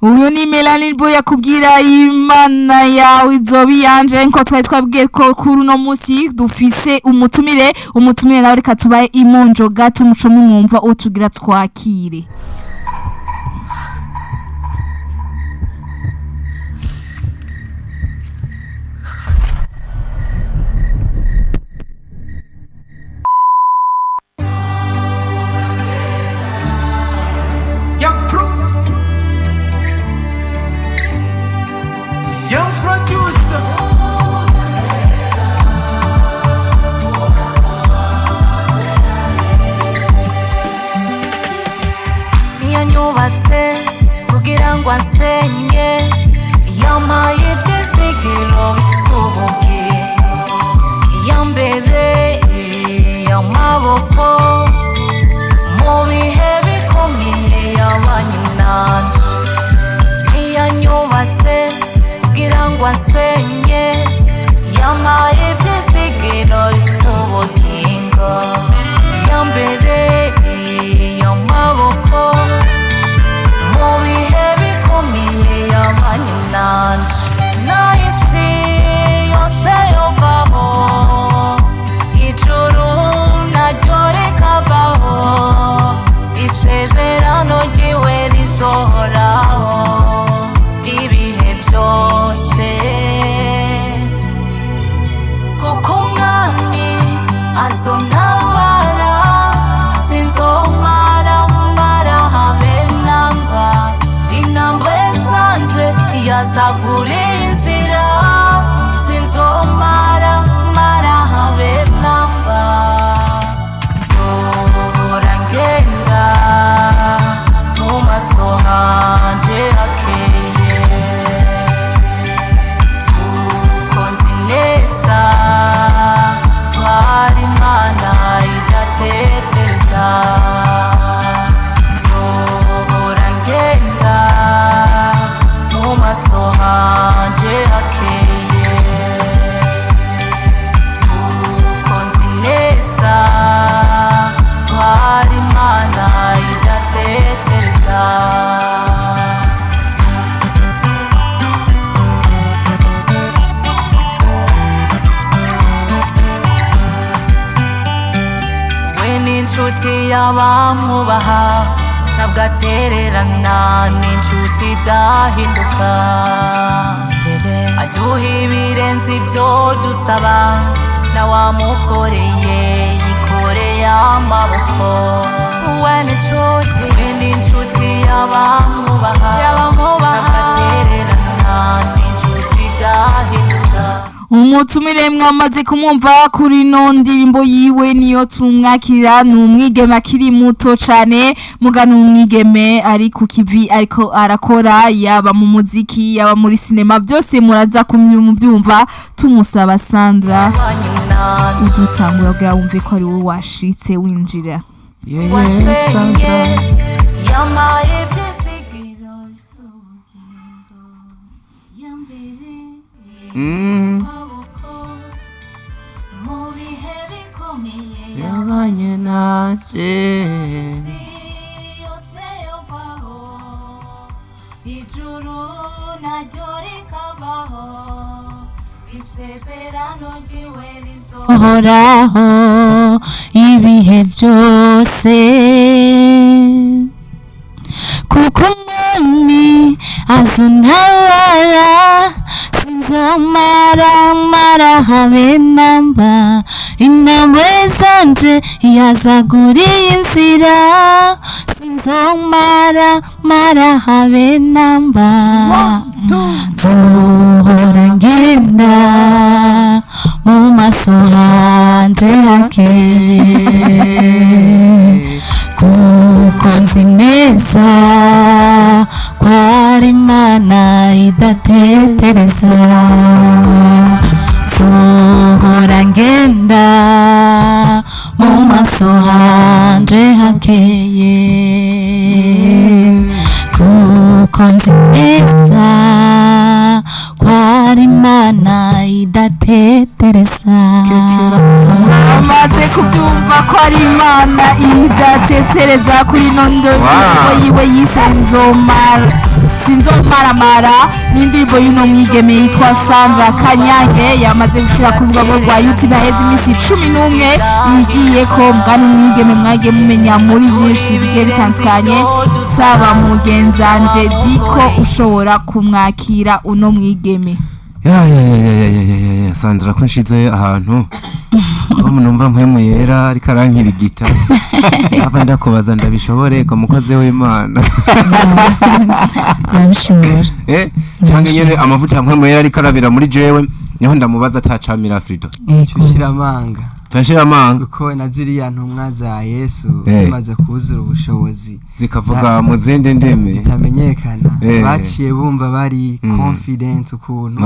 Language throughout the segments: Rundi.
Uyu ni Melanie Boy yakubwira Imana yawe izoba iyanje, nko twari twabwiye ko kuri uno munsi dufise umutumire. Umutumire nawe reka tubaye imonjo gato, muco mumwumva uwo tugira twakire. Young Pro. Young producer. Niyo nyubatse kugira ngo ansenye, yampaye ibyizigiro bifise ubugingo, iya mbere y'amaboko mu bihe bikomeye yabanye nanje. Niyo nyubatse kugira ngo ansenye, yampaye ibyizigiro bifise ubugingo, iya mbere y'amaboko mu bihe bikomeye yabanye nanje. Nahisi yose yovaho, ijuru naryo rikavaho, isezerano ryiwe rizohoraho ibihe byose, kuko umwami azontabara, sinzomara mara habe namba. Intambwe zanje yazaguriye inzira, sinzomara mara habe namba. Nzohora ngenda mu maso hanje hakeye, kuko nzi neza ko hari Imana idatetereza. Nzohora ngenda mu maso hanje hakeye, kuko nzi neza ko hari Imana idatetereza. We n'inshuti y'abamwubaha, ntabwo atererana, n'inshuti idahinduka. Aduha ibirenze ibyo dusaba, nawamukoreye yikoreye amaboko. We n'inshuti, we n'inshuti y'abamwubaha, ntabwo atererana, n'inshuti idahinduka. Umutumire mwamaze kumwumva kuri ino ndirimbo yiwe, niyo tumwakira. Ni umwigeme akiri muto cane, muga ni umwigeme ari ku kivi, ariko arakora yaba mu muziki, yaba muri sinema, byose muraza mubyumva. Tumusaba Sandra Abanye nanje udutangura kugira wumve ko ari wowe washitse winjira. Yeah, wasenye Sandra. Yampaye ibyizigiro by'ubugingo, yambere amaboko mu bihe bikomeye. Yabanye nanje. Isi yose yovaho, ijuru naryo rikavaho, isezerano ryiwe rizohoraho ibihe byose, kuko umwami azuntabara, sinzomara mara habe namba. Intambwe zanje yazaguriye inzira, sinzomara mara habe namba. Nzohora ngenda mu maso hanje hakeye, kuko nzi neza ko ari Imana idatetereza. Nzohora ngenda mu maso hanje hakeye, kuko nzi neza ko ari Imana idatetereza. Amaze kubyumva ko ari Imana idatetereza kuri ino ndirimbo Wow. yiwe yise Nzomara. Sinzomaramara n'indirimbo y'uno mwigeme yitwa Sandra Kanyange yamaze gushira ku rubuga rwe rwa YouTube haheze iminsi 11 yigiye ko mugana umwigeme mwagiye mumenya muri byinshi bigiye bitandukanye. Saba mugenzanje Diko ushobora kumwakira uno mwigeme. Ya ya ya ya ya ya ya ya ya, Sandra, ko nshize ahantu ko numva mpwemu yera ariko arankirigita, aba ndakubaza ndabishobore ko mukozi w'Imana? Urabishobora. Cyangwa nyene amavuta ya mpwemu yera ariko arabira muri jewe, niho ndamubaza atacamira Frido. Yego. Ushira amanga. Turashira amanga. Kuko na ziriya ntumwa za Yesu zimaze kuzura ubushobozi, zikavuga mu zindi ndimi zitamenyekana, baciye bumva bari confident ukuntu,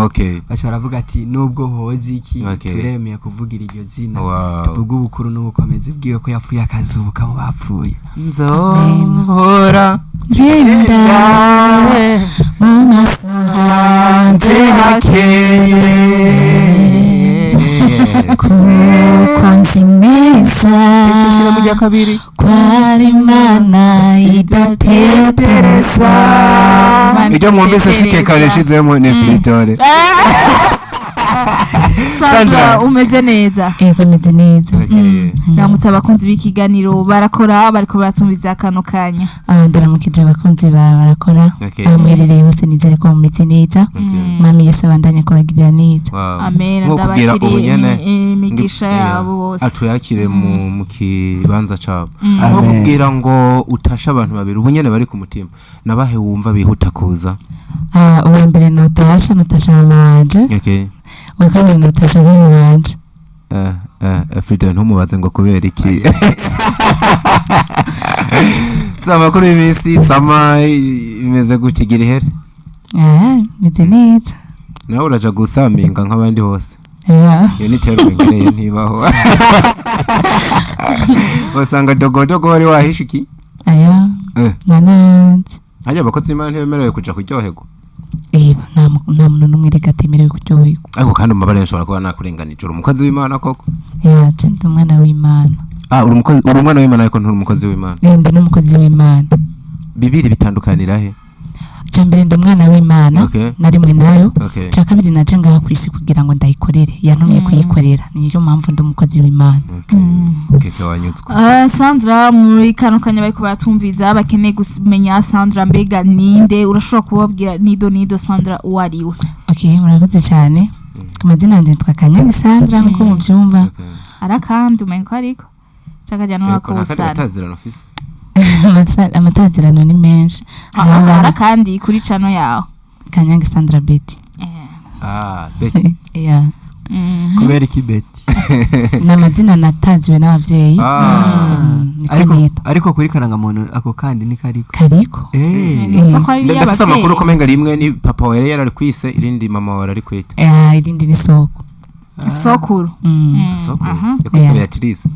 baca baravuga ati nubwo hoza iki, turemeye kuvugira iryo zina, tuvuge ubukuru n'ubukomezi bwiwe, ko yapfuye akazuka mu bapfuye. Nzohora ngenda mu maso hanje hakeye, kuko nzi neza Shira mu rya kabiri. ko ari Imana idatetereza. Iryo mwumvise sikekare nshizemo ni Fridore. Sandra, Sandra. umeze neza? Yego, meze neza. Ramutse abakunzi b'ikiganiro barakora bariko baratumviza kano kanya. Ndaramukije abakunzi ba barakora aho muherereye hose, nizere ko mumeze neza. Mwami Yesu abandanye kubagirira neza. Wow. Amen. Nko kubwira Ndabakiriye ubu nyene imigisha yabo bose. Atuyakire mu kibanza cabo, nko Amen. kubwira ngo utashe abantu babiri ubu nyene bari ku mutima, nabahe wumva bihuta kuza. Uwa mbere notasha mama wanje. Uwa kabiri notasha mama wanje. Frida, ntumubaze ngo kubera iki. Si amakuru y'iminsi sama imeze gutya igira ihere? Meze neza. Nawe uraja gusaminga nk'abandi bose? Ah, iyo ni terme ntibaho, usanga dogodogo wari wahishe iki? Aya. Nananze. Hajya abakozi b'Imana ntibemerewe kuja kuryoherwa? Eba, nta muntu n'umwe reka atemerewe kuryoherwa. Ariko kandi umubare nshobora kuba nakurenganije, uri umukozi w'Imana koko? Ya, je ndi umwana w'Imana. Ah, uri umukozi, uri umwana w'Imana, ariko nturi umukozi w'Imana. Ndi n'umukozi w'Imana. Bibiri bitandukanira he? Icya mbere, ndi umwana w'Imana narimwe nayo. Icya kabiri, naje ngaha ku isi kugira ngo ndayikorere, yantumye kuyikorera, niyo mpamvu ndi umukozi w'Imana. Okay. Keke wanyutswe. Sandra, muri kano kanya bariko baratumviza bakeneye kumenya Sandra mbega ninde, urashobora kubabwira nido nido Sandra uwo ari we? Okay, murakoze cyane. Ku mazina yanjye nitwa Kanyange Sandra, nk'uko mubyumva. Arakandi umenye ko ariko cakajya Ariko nta kandi n'uwakubusana. batazirana ofisi. Amatazirano ni menshi. Hariho abana. Arakandi kuri cano yawe. Kanyange Sandra Betty. Ah, Betty. Yeah. Kubera iki Betty? Ni amazina nataziwe n'ababyeyi. Niko Ariko nitwa. ariko kuri karangamuntu ako kandi ni kariko? Kariko. Nipfa ko ari Ndafise amakuru iy'abavyeyi. ko menga rimwe ni papa wawe yari ari kwise, irindi mama wawe ari kwita. Irindi ni soko. Sokuru. Soko Aha. yakwise. Yeah. Beatrice.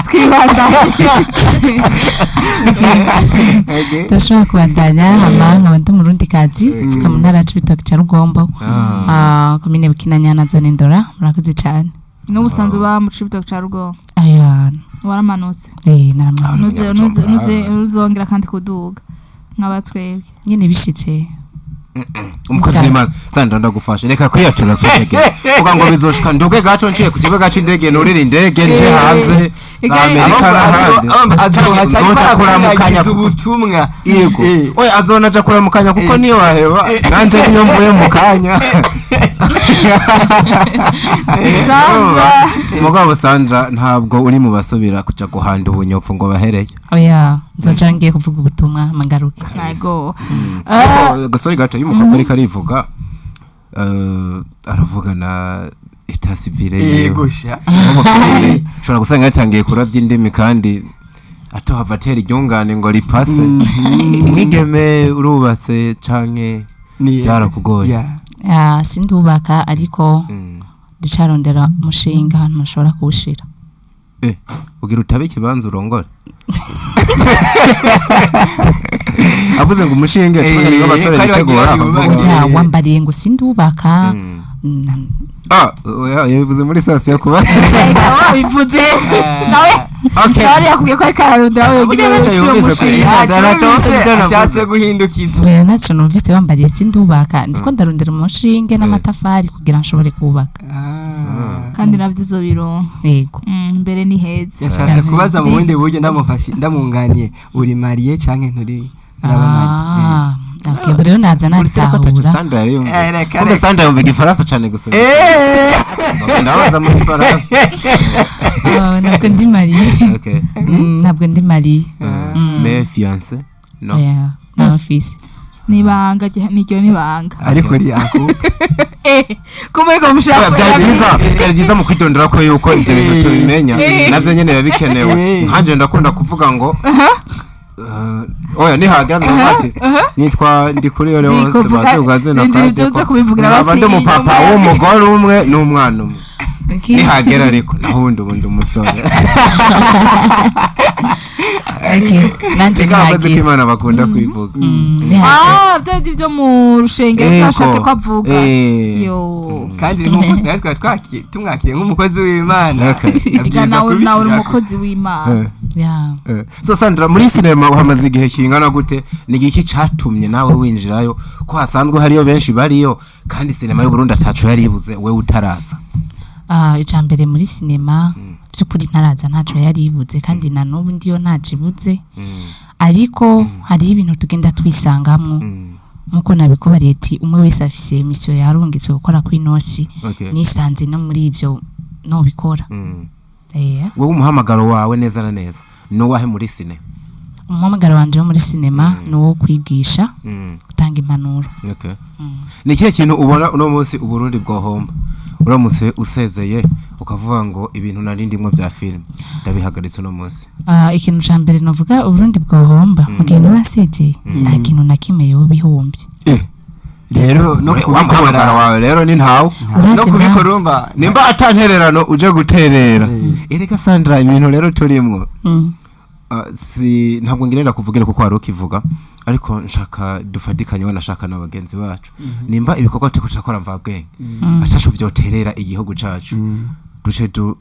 Twibanda. Turashobora kubandanya. Hama nkaba ndi umurundi kazi mvuka mu ntara ya Cibitoke ca Rugombo, komine Bukinanyana, zone Ndora. Murakoze cyane. N'ubusanzwe uba mu Cibitoke ca Rugombo? Aya. Waramanutse? Naramanutse. Nuze ntuzongera kandi kuduga nk'abatwebwe? Nyene bishitse. Umukozi w'Imana Sandra, ndagufashe, reka kwiyatura kw'indege uvuga ngo bizoshika nduge gato nciye ku kibuga c'indege, nurire indege nje hanze za Amerika n'ahandi. Azohaca ariko Nzoja kuramukanya arakurangiza ubutumwa. Yego. Oya, azonaja kuramukanya kuko niyo waheba nanje niyo mvuye mu kanya. Sandra. Mugabo Sandra, ntabwo uri mu basubira kuja guhanda ubunyopfu ngo bahereye? Oya, nzoja ngiye kuvuga ubutumwa mangaruke. Ntago. Ariko gasore gato iyo umukobwa ariko arivuga, aravuga na état civil yiwe. Yego sha. Ushobora gusanga yatangiye kuravya indimi kandi atohava atera iryungane ngo ripase. Umwigeme urubatse canke byarakugoye? Yeah. Sindubaka, ariko ndicarondera umushinga ahantu nshobora kuwushira. Ugira utabe ikibanza urongore? Avuze ngo umushinge, tubona ngo abasore kari bitegura bagira bakavuga. yubake. Ya, wambariye ngo sindubaka. Ah, oya, yabivuze muri sasi yo kuba. Wabivuze nawe. Okay. Nawe yakubwiye ko ariko ararondera we Burya kugira ntacyo ngo yumvise umushinge. kuri- Ashatse guhindukiza. Oya, ntacyo numvise bambariye, sindubaka, ndiko ndarondera umushinge n'amatafari kugira nshobore kubaka. Ah. Kandi nabyo uzobironka. Yego. Mbere ni heza. Yashatse kubaza mu bundi buryo, ndamufashe ndamwunganiye: uri marié canke nturi uraba marié? Ah, okay, ubu rero naza Uri sera ko ataco nabitahura. Sandra yari yumvise. Eh, reka, Kumbe reka. Sandra yumva igifaransa cane gusumba. Okay, ndabanza mu gifaransa. Ah, ntabwo ndi marié. Okay. Ntabwo ndi marié. Mais fiancé? No. Oya, nta mfise. Nibanga niryo nibanga. Ariko riyakuba. Kumbe mushaka. Byari byiza mu kwitondera ko yuko ibyo bintu tubimenya nabyo nyene biba bikenewe. Nkanje ndakunda kuvuga ngo oya, nihagaze ati nitwa Ndikuriyo Leonce. Bazi ubwa Rindira ibyo uze kubivugira nkaba basi ndi umupapa inyuma. w'umugore umwe n'umwana umwe. Okay. Nihagera ariko naho ubundi umusore. Okay, nanjye Reka abakozi ntihagira. k'Imana bakunda kwivuga. Ntihagira. Ah, byari byo mu rushengero twashatse ko avuga. Yo. Kandi nk'uko natwe twari tumwakiriye nk'umukozi w'Imana. Ega Abwirizwa nawe nawe uri kubishyira. umukozi w'Imana. Yeah. So Sandra, muri sinema uhamaze igihe kingana gute? Ni igiki catumye nawe winjirayo, ko hasanzwe hariyo benshi bariyo, kandi sinema y'u Burundi ataco yari ibuze wewe utaraza? Ah, icya mbere, muri sinema by'ukuri ntaraza ntaco yari ibuze, kandi na n'ubu ndiyo ntaco ibuze, ariko hariho ibintu tugenda twisangamwo nkuko nabikubariye ati umwe wese afise mission yarungitswe gukora kuri nosi. Nisanze no muri ibyo nobikora. Wewe umuhamagaro wawe neza na neza ni uwahe muri sine? Umuhamagaro wanje wo muri sinema ni uwo kwigisha, gutanga impanuro. Okay. Ni ikihe kintu ubona uno munsi Uburundi bwohomba uramutse usezeye ukavuga ngo ibintu nari ndimwo bya filime ndabihagaritse uno munsi? Ah, ikintu ca mbere novuga Uburundi bwohomba mu gihe niba nsezeye, nta kintu na kimwe yoba ihombye. Rero no Wa muhamagaro kubikora wawe rero ni ntawe. No Urazi kubikora, urumva. Nimba atantererano uje guterera, erega Sandra, ibintu rero turimwo, si ntabwo ngirenda kuvugira kuko wari ukivuga, ariko nshaka dufatikanye, we nashaka na bagenzi bacu, nimba ibikorwa turiko turakora mvabwenge atasho vyoterera igihugu cacu, duce du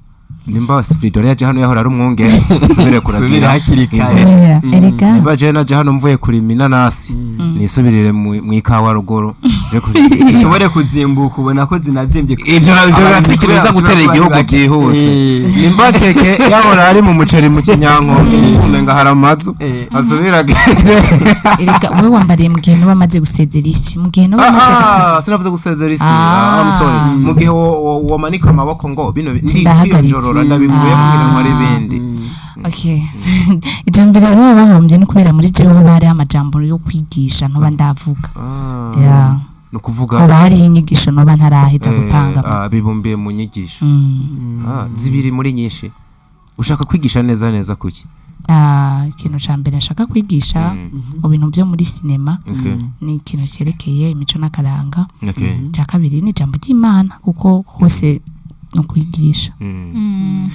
nimba Fridore yaje hano yahora ari umwungere, subire Subire kuragira hakiri kare. impene. Oya, erega. Nimba je naje hano mvuye kurima inanasi, nisubirire mu ikawa ruguru je kurima. Ishobore kuzimbuka, ubona ko zinazimbye. Ivyo nabyo biratekereza gutera igihugu byihuse. Nimba keke yahora ari mu muceri mu kinyankombe, umenga hari amazu, asubira agende. Erega wowe wambariye mu gihe nuba amaze gusezera isi, mu gihe nuba amaze gusezera. Ah, sinavuze gusezera isi. Ah. Ah, I'm sorry. Mu gihe womanika amaboko ngo bino ndi Ndahagaritse. kwiyonjorora, ndabivuye kugira ngo ari ibindi. Okay, ijambo mbere baba bahombye ni kubera muri jewe haba hariho amajambo yo kwigisha ntuba ndavuga. Ah, Yeah. ni ukuvuga Hoba hariho inyigisho ntuba ntaraheza gutanga. Bibumbiye mu nyigisho. Ah, zibiri muri nyinshi ushaka kwigisha neza neza kuki? Ah, ikintu ca mbere nshaka kwigisha mu bintu byo muri sinema ni ikintu cyerekeye imico n'akaranga. Icya kabiri ni ijambo ry'Imana, kuko hose ni ukwigisha.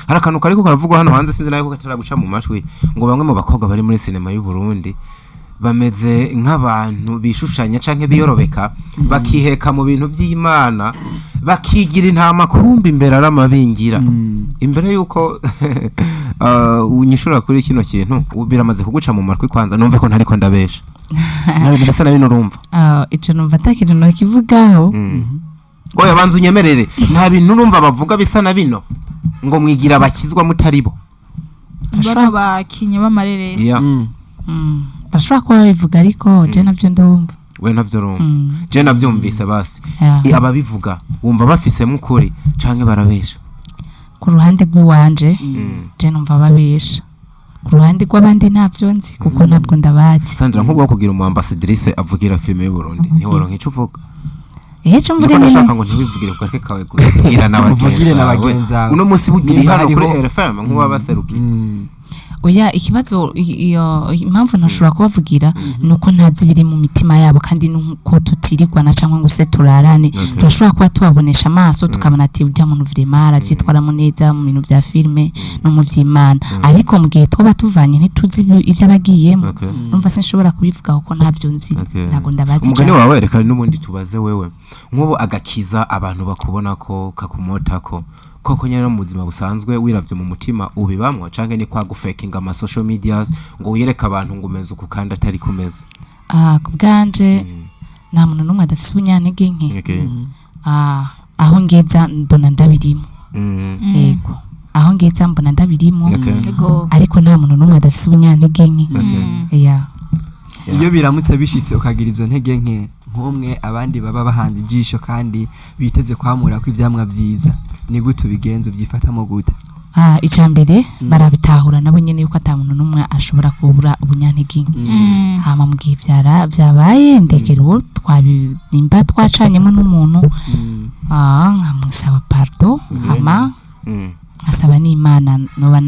Hari akantu kariko karavugwa hano hanze, sinzi nawe ko kataraguca mu matwi, ngo bamwe mu bakobwa bari muri sinema y'u Burundi bameze nk'abantu bishushanya canke biyorobeka, bakiheka mu bintu by'Imana, bakigira intama kumbi imbere ari amabingira. Imbere yuko unyishura kuri kino kintu, biramaze kuguca mu matwi kwanza, numve ko ntariko ndabesha nawe ndasa na bino urumva. Ah, ico numva atakintu nokivugaho. Oya, banza unyemerere, nta bintu urumva bavuga bisa na bino ngo mwigira abakizwa mutari bo? Bano bakinyi b'amareresi. Yeah. Bashobora kuba babivuga, ariko je navyo ndumva. We navyo urumva? Mm. Je navyumvise basi. Yeah. Ababivuga wumva bafisemo ukuri canke barabesha? Ku ruhande rw'iwanje, je numva babesha. Ku ruhande rw'abandi ntavyo nzi, kuko ntabwo ndabazi. Sandra, nk'ubwo kugira umu ambassadrice avugira filime y'u Burundi, ntiworonka ico uvuga? Ehe, co mvuge Niko nyene. ndashaka ngo ntiwivugire ku gatwe kawe gusa, vugira na Uvugire na bagenzi bagenzi bawe. bawe. Uno munsi bugira Nimba hano kuri hariho RFM nk'uwabaserukiye. Oya, ikibazo iyo impamvu ntashobora kubavugira ni uko ntazi ibiri mu mitima yabo, kandi nuko tutirirwana cyangwa ngo se turarane. Turashobora kuba tubabonesha amaso, tukabona ati ujya muntu vraiment arabyitwaramo neza mu bintu bya filime no mu by'Imana, ariko mu gihe twaba tuvanye ntituzi ibyo abagiyemo. Numva sinshobora kubivuga kuko ntabyo nzi. Ntabwo ndabazi Umugani cane. wawe, reka n'ubundi tubaze wewe. Nk'ubu agakiza abantu bakubona ko kakumotako koko nyene, no mu buzima busanzwe wiravye mu mutima ubibamwo, canke ni kwa gufekinga ama social medias ngo wiyereke abantu ngo umeze uku kandi atari kumeze? Ah, ku bwanje nta muntu n'umwe adafise ubunyantege nke. Ah, aho ngeza mbona ndabirimo. Yego, aho ngeza mbona ndabirimo. Ariko nta muntu n'umwe adafise ubunyantege nke. Yeah. Iyo biramutse bishitse ukagira izo ntege nke, nk'umwe abandi baba bahanze ijisho kandi biteze kwamura ko ivyamwa vyiza, ni gute ubigenza, ubyifatamo gute? Ah, icya mbere barabitahura nabo nyene yuko ata muntu n'umwe ashobora kubura ubunyantege nke. Hama mu gihe vyabaye, ndegera uwo nimba twacanyemo n'umuntu, nkamusaba pardon, hama nkasaba n'Imana noba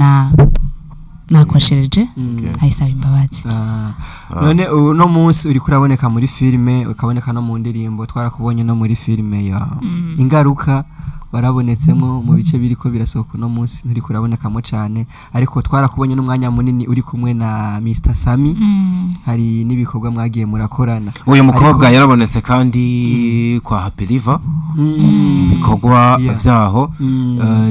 nakoshereje, nkayisaba imbabazi. Ah, none uno munsi uriko uraboneka muri filime, ukaboneka no mu ndirimbo, twarakubonye no muri filime ya Ingaruka, warabonetsemo mu bice biriko birasohoka. Uno munsi nturiko urabonekamo cane, ariko twarakubonye n'umwanya munini uri kumwe na Mr Sami, hari n'ibikorwa mwagiye murakorana. Uyu mukobwa yarabonetse kandi kwa Happy River, bikorwa vyaho.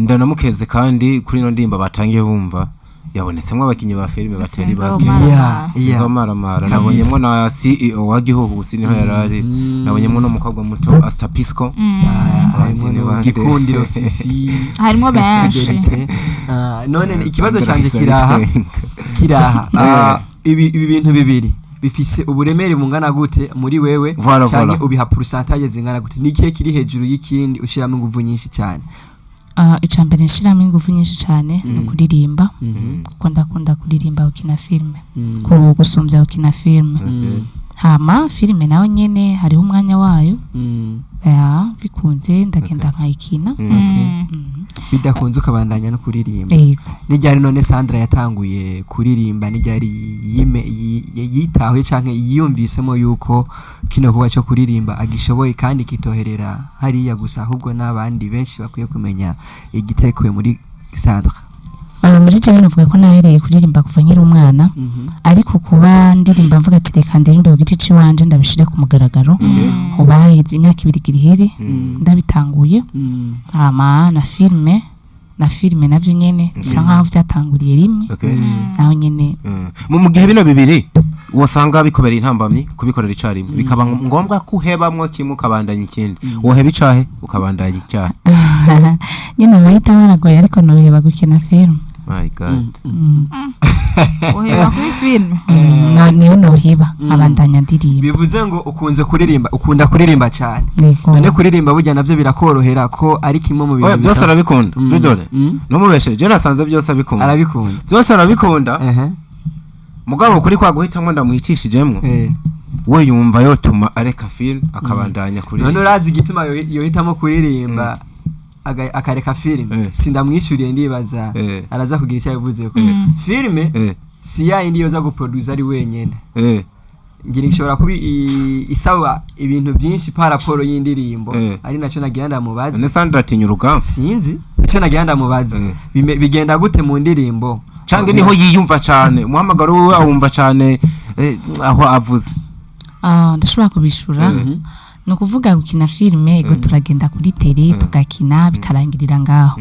Ndanamukeze kandi kuri ino ndirimbo batangiye bumva yabonetsemwo abakinyi ba filime batari bake. Sinzomara. Sinzomaramara. Kabisa. Nabonyemo na CEO wa Gihuhusi, niho yarari. Nabonyemo n'umukobwa muto Astapisco. Ah, harimo Abandi ni no bande? Gikundiro Fifi. Harimo benshi. Fidelite. Ah, none ikibazo canje Sandra kiraha Isabitwenga. kiraha. Ibi bintu bibiri bifise uburemere bungana gute muri wewe, canke ubiha pourcentage zingana gute? Ni ikihe kiri hejuru y'ikindi ushiramo inguvu nyinshi cyane? Ah, icya mbere nshiramo ingufu nyinshi cyane ni ukuririmba, kuko ndakunda kuririmba gukina filime gusumbya gukina filime. Hama filime nawe nyene hariho umwanya wayo. Ya, bikunze ndagenda nkayikina. Bidakunze ukabandanya no kuririmba? Yego. N'iryari none Sandra yatanguye kuririmba? N'iryari yitahuye canke yiyumvisemo yuko kino kuba cyo kuririmba agishoboye kandi kitoherera hariya gusa, ahubwo n'abandi benshi bakwiye kumenya igitekuwe muri Sandra? Ah, muri jewe navuga ko nahereye kuririmba kuva nkiri umwana, ariko kuba ndirimba mvuga ati reka ndirimbe ku giti ciwanje ndabishire ku mugaragaro, hoba haheze imyaka 2 igira ihere ndabitanguye. Hama na filime navyo nyene bisa nkaho vyatanguriye rimwe, naho nyene. Mu gihe bino bibiri wosanga bikubereye intambamyi kubikorera icarimwe, bikaba ngombwa ko uhebamwo kimwe ukabandanya ikindi, woheba icahe ukabandanya icyahe? Nyene amahitamo aragoye, ariko noheba gukina filime. My God. Uheba kuri filime? Niyo noheba nkabandanya ndirimba. Bivuze ngo ukunze kuririmba, ukunda kuririmba cyane? Yego. None kuririmba burya navyo birakorohera, ko ari kimwe mu bintu Oya, byose arabikunda. Fridore, numubeshere, je nasanze byose abikunda. Arabikunda. Byose arabikunda. Mugabo kuri kwa guhitamwo ndamuhitishijemwo, we yumva yotuma areka film akabandanya kuri None urazi igituma yohitamo kuririmba akareka filime? Sindamwishyuriye, ndibaza araza kugira icyo yabivuze ko filime si ya yindi yoza guproduce ari wenyene. Ngira ishobora kuba isaba ibintu byinshi par rapport y'indirimbo. Ari nacyo nagira ndamubaze. None Sandra atinya urugamba? Sinzi, icyo nagira ndamubaze, bigenda gute mu ndirimbo? Canke niho yiyumva cane, umuhamagaro wiwe awumva cane, aho avuze? Ah, ndashobora kubishura. Ni ukuvuga gukina filime, ego, turagenda kuri tele tugakina bikarangirira ngaho,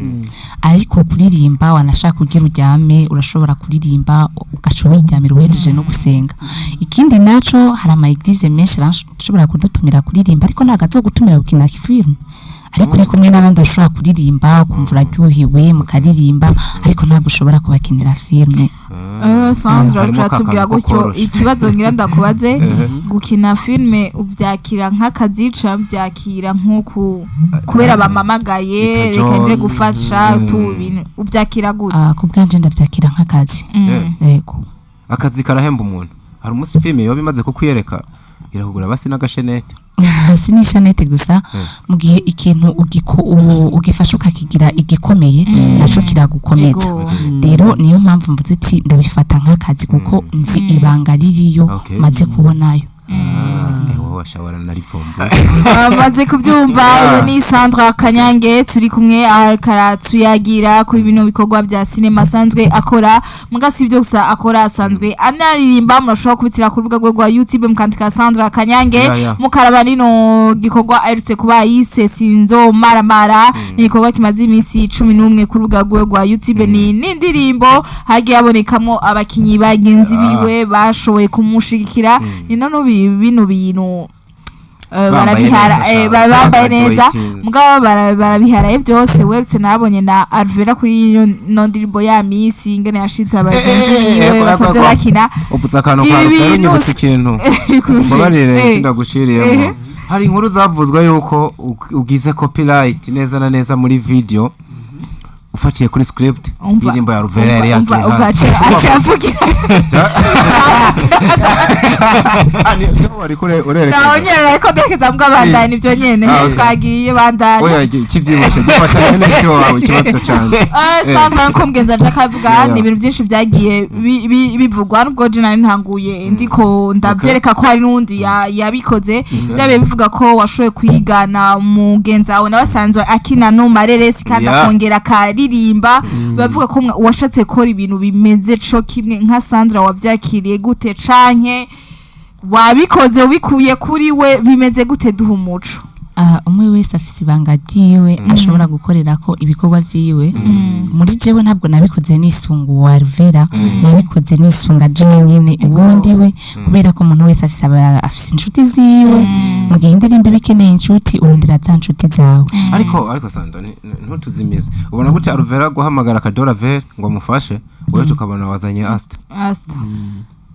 ariko kuririmba wanashaka kugira uryame urashobora kuririmba ugaca wiryamira uhejeje no gusenga. Ikindi naco, hari ama église menshi arashobora kudutumira kuririmba, ariko ntabwo azogutumira gukina filime. Ariko uri kumwe n'abandi bashobora kuririmba, ukumva uraryohewe mukaririmba, ariko ntabwo ushobora kubakinira filime. Sandra, Harimo uratubwira ka kantu ko gutyo. korosha. Ikibazo ngira ndakubaze: gukina filime ubyakira nk'akazi ca byakira nk'uku kubera bamamagaye, It's a reka nje job. gufasha tu bintu, ubyakira gute? Ah, ku bwanje ndabyakira nk'akazi. Yego. Akazi karahemba umuntu. Hari umunsi filime yoba imaze kukwiyereka irakugura basi n'agashenete. Si n'ishanete gusa, mu gihe ikintu ugifasha ukakigira igikomeye, naco kiragukomeza. Rero niyo mpamvu mvuze ati ndabifata nk'akazi, kuko nzi ibanga ririyo, maze kubonayo. Wowe washobora narivumbuye. Bamaze kubyumva, uyu ni Sandra Kanyange turi kumwe, aratuyagira kuri bino bikorwa bya sinema asanzwe akora. Muga si ibyo gusa akora, asanzwe anaririmba. Murashobora kubitira ku rubuga rwe rwa YouTube, mukandika Sandra Kanyange, mukaraba nino gikorwa aherutse kuba yise Sinzo Maramara. Ni igikorwa kimaze iminsi 11 ku rubuga rwe rwa YouTube. Ni n'indirimbo hagiye habonekamo abakinyi bagenzi biwe bashoboye kumushigikira. Ni none bino bintu Bambaye barabihara neza sha. bambaye neza. Graduating. Mugabo barabiharaye byose. Weretse nabonye na Alvera kuri iyo no ndirimbo ya misi, ingene yashitse abagenzi biwe basanzwe bakina. Upfutse akantu ka Ibi rukara, bintu unyibutse ikintu. Mbabarire, sindaguciriyemo. Hari inkuru zavuzwe yuko ugize copyright neza na neza muri video, ufatiye kuri script Umva, y'indirimbo ya Ruvera yari umva, yagiye umva, hanze. Aca avugira. Ah, siho wariko urerekeza. Naho nyene ariko nderekeza, mbwa bandanye ibyo nyene. Ah, okay. Twagiye bandanye. Oya, kivyibushe gifashanye n'icyo wawe ikibazo canje. Sandra, nko mugenzi aje akavuga, ni ibintu byinshi byagiye bivugwa, nubwo je nari ntanguye ndiko ndavyereka ko hari n'undi yabikoze. Byabiye bivuga ko washoboye kwigana mugenzi wawe nawe asanzwe akina no mareresi kandi akongera akaririmba. Bavuga ko washatse gukora ibintu bimeze co kimwe nka Sandra. Wavyakiriye gute, canke wabikoze ubikuye kuri we? Bimeze gute? Duha umuco. Ah, umwe wese afise ibanga ryiwe ashobora gukorerako ibikorwa vyiwe. Muri jewe ntabwo nabikoze nisunga uwa Alvera, nabikoze nisunga jewe nyene uwundi we, kubera ko umuntu wese afise afise inshuti ziwe. Mu gihe indirimbo iba ikeneye inshuti, urondera za nshuti zawe. Ariko Sandra, ntutuzimize. Ubona gute Alvera guhamagara Kadora Ver ngo amufashe, wewe tukabona wazanye Asta? Asta.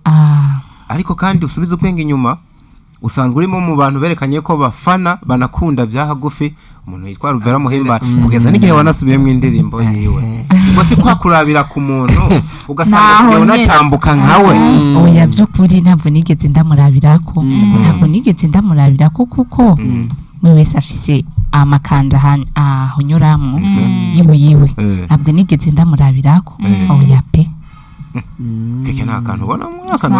Ah, Ariko kandi usubize ubwenge inyuma, usanzwe urimo mu bantu berekanye ko bafana banakunda bya hagufi umuntu yitwa Ruvera Muhimba, kugeza n'igihe wanasubiyemo indirimbo yiwe. Ubwo si kwa kurabira ku muntu ugasanga Naho usigaye nyene. unatambuka nkawe? Oya, by'ukuri ntabwo nigeze ndamurabirako, ntabwo nigeze ndamurabirako, kuko umwe wese afise amakanda ahonyoramwo yiwe yiwe. Ntabwo nigeze ndamurabirako, oya pe. Keke nta kantu ubonamo akantu?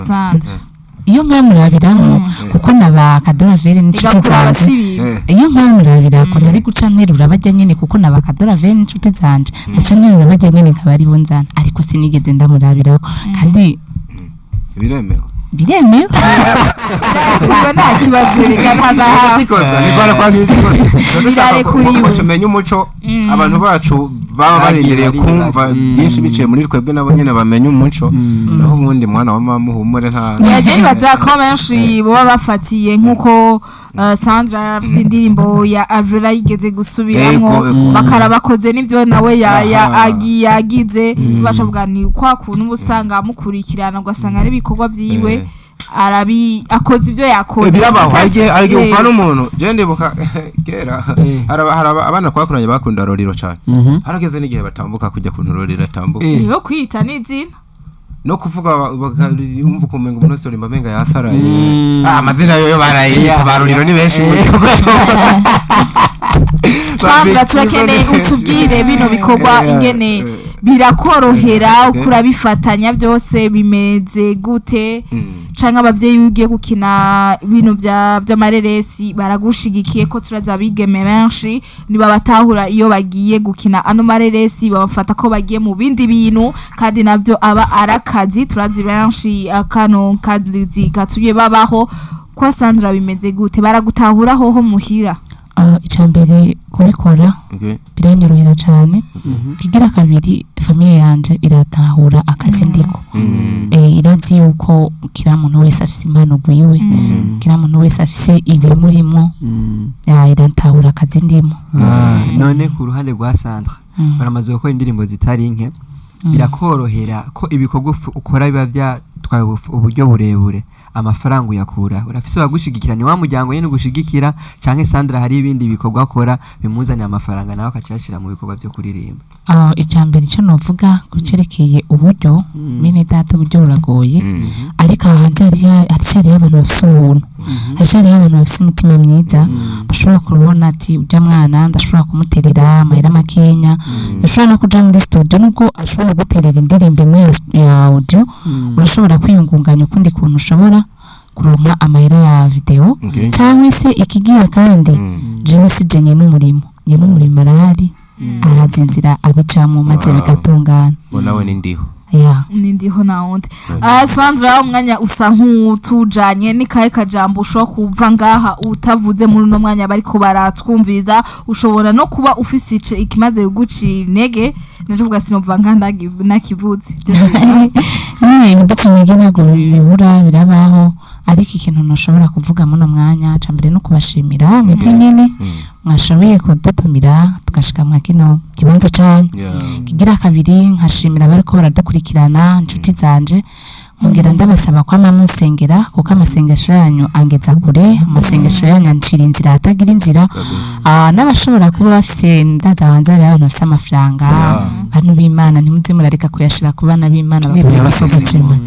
Sandra. Iyo nkamurabiramo, kuko na ba Kadoravere n'inshuti Igakuraba zanje, si ibintu. Iyo nkamurabirako nari guca nterura bajya nyene, kuko na ba Kadoravere n'inshuti zanje, ndaca nterura bajya nyene nkaba aribo nzana, ariko sinigeze ndamurabirako kandi. Biremewe. Biremewe. Kuba nta kibazo, reka nta nahawe. Nikoza nikora kwa nk'ikoza. Birarekuriwe. Tumenye umuco abantu bacu baba Bagiye barindiriye baribaza. kumva byinshi biciye muri twebwe, nabo nyene bamenye umuco. Naho ubundi mwana wa mama, uhumure, nta Yaje nibaza ko benshi baba bafatiye nk'uko Sandra afise indirimbo ya Avera yigeze gusubiramwo, Ego, ego. bakarabakoze n'ivyo nawe yagize, baca ni kwa kuntu uba usanga amukurikirana, ugasanga n'ibikorwa vyiwe arabi akoze ibyo yakoze. Birabaho, hari igihe Eh. upfana umuntu. Je ndibuka kera hari abana twakuranye bakunda Roriro cane. Harageze n'igihe batambuka kujya kuntu Roriro atambuka. Niyo kwita n'izina. No kuvuga umva ukumenga umuntu wese urimba amenga yasaraye. Ah, amazina yoyo barayita, ba Roriro ni benshi mu gihugu. Sandra, turakeneye utubwire bino bikorwa ingene birakorohera, uko urabifatanya byose, bimeze gute? Canke abavyeyi iyo ugiye gukina ibintu bya by'amareresi baragushigikiye? Ko turaza abigeme benshi ntibabatahura iyo bagiye gukina ano mareresi, babafata ko bagiye mu bindi bintu kandi nabyo aba ari akazi. Turazi benshi akano kazi gatumye babaho. Kwa Sandra bimeze gute? Baragutahura hoho muhira? Ah, icya mbere kubikora biranyorohera cyane. Kigira kabiri, famille yanje iratahura akazi ndiko. Irazi yuko kila muntu wese afise impano gwiwe, kila muntu wese afise ibimurimo. Ya, iratahura akazi ndimo. Ah, none ku ruhande rwa Sandra, baramaze gukora indirimbo zitari nke, birakorohera ko ibikorwa ukora biba bya Bigutwaye uburyo burebure, amafaranga uyakura? Urafise abagushigikira? Ni wa muryango nyene ugushigikira, canke Sandra hari ibindi bikorwa akora bimuzanira amafaranga, nawe akacayashira mu bikorwa vyo kuririmba? Icya mbere icyo novuga ku cerekeye uburyo, bene data, uburyo buragoye, ariko aha hanze haracyariho abantu bafise ubuntu, haracyariho abantu bafise imitima myiza, bashobora kubona ati ujya mwana ndashobora kumuterera amahera makenya, ashobora no kuja muri studio, nubwo ashobora guterera indirimbo imwe ya audio, urashobora kwiyungunganya ukundi kuntu ushobora kuronka amahera ya video. Cyangwa se ikigira kandi, jewe si je nyene umurimo, nyene umurimo arahari, arazi inzira abicamo maze bigatungana. Ngo nawe ni ndiho. Ya. Nindiho nawundi. Sandra, umwanya usa nk'utujanye, ni kahe kajambo ushobora kuva ngaha utavuze muri uno mwanya bariko baratwumviriza? Ushobora no kuba ufise ikimaze kugucira intege, nacuvuga sinova ngaha nakivuze. Nyine ibiduca intege ntabwo bibura, birabaho, ariko ikintu ntushobora kuvuga muno mwanya ca mbere no kubashimira mwebwe nyene mwashoboye kudutumira tugashika mwa kino kibanza canyu. Kigira kabiri, nkashimira abariko baradukurikirana, inshuti zanje, nkongera ndabasaba kwama munsengera, kuko amasengesho yanyu angeza kure, amasengesho yanyu ancira inzira ahatagira inzira. N'abashobora kuba bafise, ndaza hanze hariho abantu bafise amafaranga, bantu b'Imana, ntimuze murareka kuyashira ku bana b'Imana bakora igikorwa c'Imana.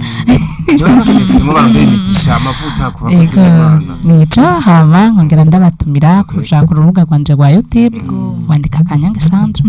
Niba barondera imigisha, amavuta ku bakozi Ego, b'Imana. Nico. Hama nkongera ndabatumira kuja ku rubuga rwanje rwa YouTube, wandika Kanyange Sandra.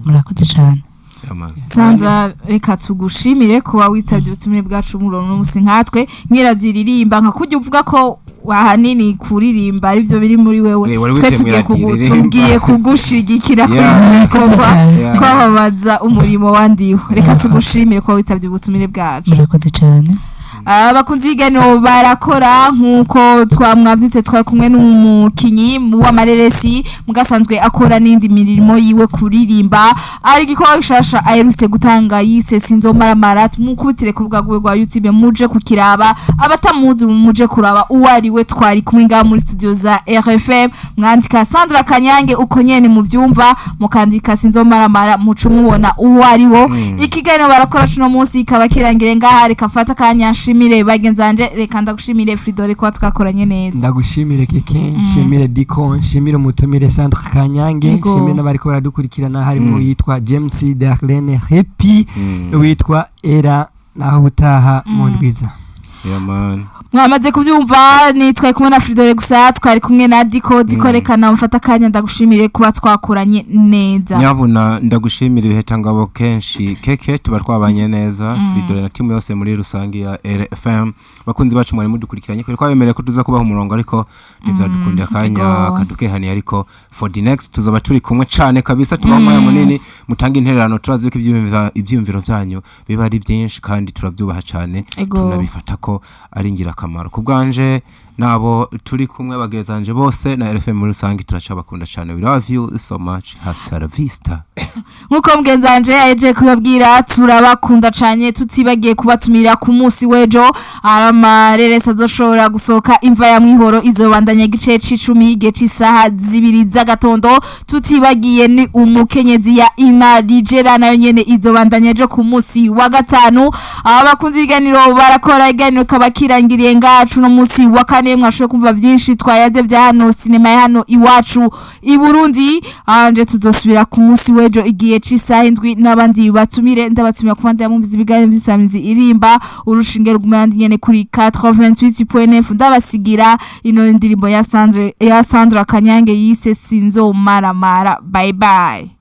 Murakoze cane. Yeah, man. Sandra, reka tugushimire kuba witabye ubutumire bwacu muri uno munsi nkatwe nk'iradiyo iririmba, nka kujya uvuga ko ahanini kuririmba aribyo biri muri wewe. Wari Twe witemera tugiye ati ririmba. tugiye kugushigikira kuri ibi Murakoze bikorwa cane. kwamamaza umurimo wandiwe. Reka tugushimire kuba witabye ubutumire bwacu. Murakoze cane. Abakunzi b'ibiganiro barakora, nk'uko twamwavyutse, twari kumwe n'umukinyi w'amareresi mugasanzwe akora n'indi mirimo yiwe, kuririmba. Ari igikorwa gishasha aherutse gutanga yise Sinzomaramara. Mukubitire ku rubuga rwiwe rwa YouTube muje kukiraba, abatamuzi muje kuraba uwo ari we. Twari kumwe ngaha muri studio za RFM. Mwandika Sandra Kanyange uko nyene muvyumva, mukandika Sinzomaramara, muca mubona uwo ari wo. Ikiganiro barakora cuno munsi ikaba kirangire ngaha. Reka fata akanya nshimire bagenzi banje. Reka ndagushimire Fridore kuba twakoranye neza. Ndagushimire Keke, nshimire Diko, nshimire umutumire Sandra Kanyange, nshimire n'abariko baradukurikirana, harimo uwitwa James, Darlene, Happy, n'uwitwa Era. Naho ubutaha mu ndwiza. Yeah, man. Mwamaze kubyumva, ni twari kumwe na Fridore gusa, twari kumwe na Diko. Diko, reka nawe mfata akanya ndagushimire kuba twakoranye neza. Nyabuna ndagushimira ibihetangabo kenshi Keke, tuba twabanye neza, Fridore na timu yose muri rusange ya RFM. Bakunzi bacu mwari mudukurikiranye, kubera ko bemereye ko tuza kubaha umurongo, ariko ntivyadukundiye akanya kadukehaniye, ariko for the next tuzoba turi kumwe cane kabisa, tubaha umwanya munini, mutange intererano. Turazi yuko ivyiyumviro vyanyu biba ari byinshi kandi turavyubaha cane, tunabifata ko ari ingirakamaro. Ku bwanje nabo turi kumwe, bagezanje bose na RFM muri rusange, turacabakunda cane. We love you so much, hasta la vista. Nk'uko mugenzi wanje yaje kubabwira, turabakunda cane, tutibagiye kubatumira ku munsi w'ejo amareresi azoshobora gusohoka, Imva ya Mwihoro izobandanya igice c'icumi, igihe c'isaha 2 z'agatondo. Tutibagiye ni Umukenyezi ya Ina Ligera, nayo nyene izobandanya ejo ku munsi wa gatanu. Abakunzi b'ibiganiro barakora, iganiro kaba kirangiriye ngacu no munsi wa kane. Mwashoboye kumva byinshi twayaze bya hano, sinema ya hano iwacu i Burundi. Anje tuzosubira ku munsi w'ejo igihe c'isaha 7 n'abandi batumire. Ndabatumira ku bandi yamumviza ibiganiro by'isamizi irimba, urushinge ruguma yandi nyene kuri 88.9. Ndabasigira ino ndirimbo ya Sandra Kanyange yise Sinzomaramara. Bye bye.